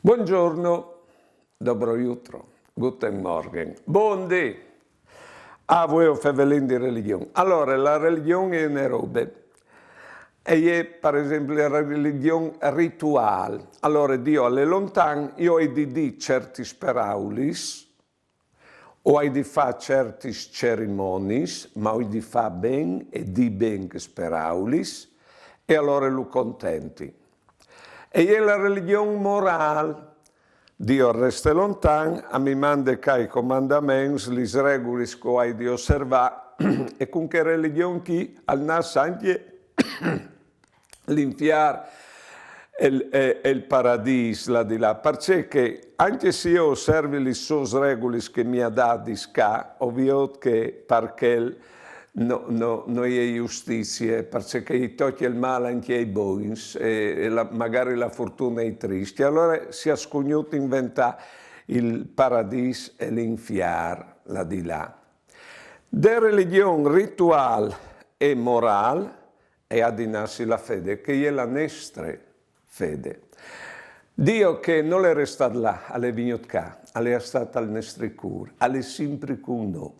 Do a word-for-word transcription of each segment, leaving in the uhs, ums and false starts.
Buongiorno, dobro jutro, guten Morgen, bon dì. Ah, vuê o fevelìn di religion. Alore, la religion e je une robe. E je, par esempli, la religion rituâl. Alore, Diu al è lontan, jo o ai di dî certis peraulis, o ai di fâ certis cerimoniis, ma o ai di fâ ben e dî ben chês peraulis, e alore lu contenti. E je la religion morâl. Diu al reste lontan, a mi mande ca i comandaments, lis regulis che o ai di osservâ, e cun chê religion chi al nas ancje l'infier e il, e, e il paradîs là di là, parcè che ancje se jo o servi lis sôs regulis che mi à dât ca, o viôt che par chel no, no, no je justizie, parcè che i tocje il mâl ancje ai bogns e, e la, magari la fortune ai triscj. Alore si à scugnût inventâ il paradîs e l'infier là di là. De religion rituâl e morâl e à di nassi la fede, che e je la nestre fede. Diu che nol è restât là, al è vignût ca, al è stât tal nestri cûr, al è simpri cun nô.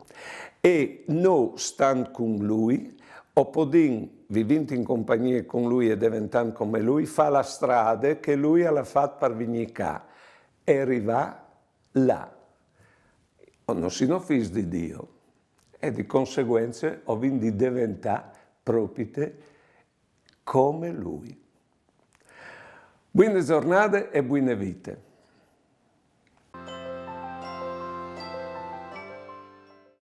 E nô, stant cun lui, o podìn, vivint in compagnie cun lui e deventant come lui, fâ la strade che lui al à fat par vignî ca e rivâ là. O no sin fîs di Diu. E di conseguence o vin di deventâ propite come lui. Buine zornade e buine vite.